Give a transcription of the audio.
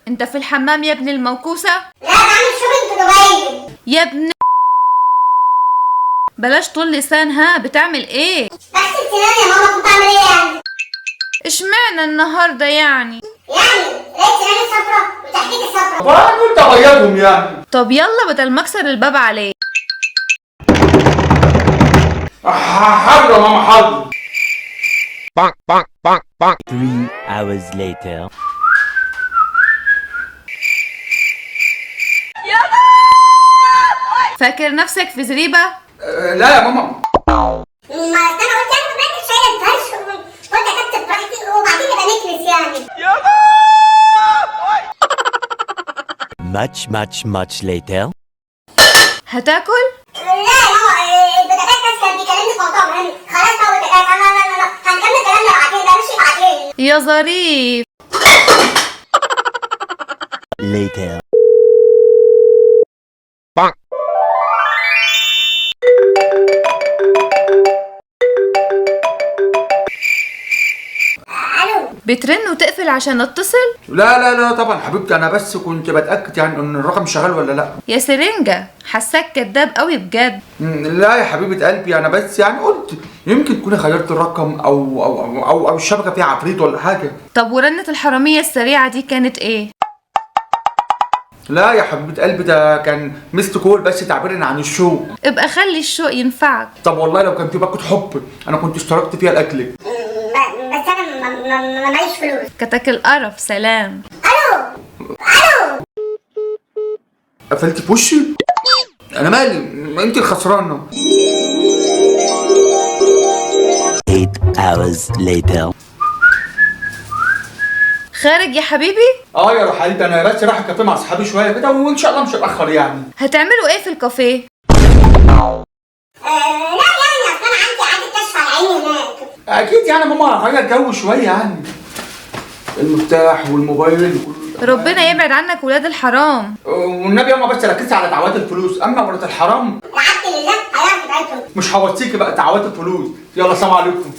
انت في الحمام يا ابن الموكوسة؟ لا بعمل shopping في دبي. يا ابن بلاش طول لسان. ها بتعمل ايه؟ بغسل سناني يا ماما، كنت اعمل ايه يعني؟ اشمعنى النهارده يعني؟ يعني لقيت سناني صفرا وتحتيتي صفرا. طب انا قلت اغيرهم يعني. طب يلا بدل ما اكسر الباب عليه. حاضر يا ماما حاضر. 3 hours later. فاكر نفسك في زريبة؟ لا يا ماما. ما أصل انا قلت يعني بما انك شايله الفرش قلت اكتب براحتي وبعدين نبقى نكنس يعني. Much, much, much later. هتاكل؟ لا يا ماما، البوتاجاز بس كان بيكلمني في موضوع مهم. خلاص بقى بوتاجاز، لا لا لا لا، هنكمل كلامنا بعدين بقى، ماشي بعدين. يا ظريف. Later. الو. بترن وتقفل عشان اتصل؟ لا لا لا طبعا حبيبتي، انا بس كنت بتاكد يعني ان الرقم شغال ولا لا. يا سرنجة حساك كداب قوي بجد. لا يا حبيبه قلبي، انا بس يعني قلت يمكن تكوني غيرت الرقم او او او او, أو الشبكة فيها عفريت ولا حاجة. طب ورنة الحرامية السريعة دي كانت ايه؟ لا يا حبيبه قلبي، ده كان missed call بس تعبيرا عن الشوق. ابقى خلي الشوق ينفعك. طب والله لو كان في باكت حب انا كنت اشتركت فيها لاجلك. بس انا ما معيش فلوس. كتك القرف. سلام. الو الو. قفلت في وشي؟ انا مالي، انت الخسرانه. 8 hours later. خارج يا حبيبي؟ اه يا روح حبيبي، انا بس رايح الكافيه مع اصحابي شوية كده وان شاء الله مش هتاخر يعني. هتعملوا ايه في الكافيه؟ لا يعني اصل انا عندي عندي كشف على عيني هناك. اكيد يعني ماما هغير جو شوية يعني. المفتاح والموبايل وكله. ربنا يبعد عنك ولاد الحرام. والنبي ياما بس ركزي على دعوات الفلوس، اما ولاد الحرام العبد لله هيعرف يبعدهم. مش هوصيكي بقى دعوات الفلوس. يلا سلام عليكم.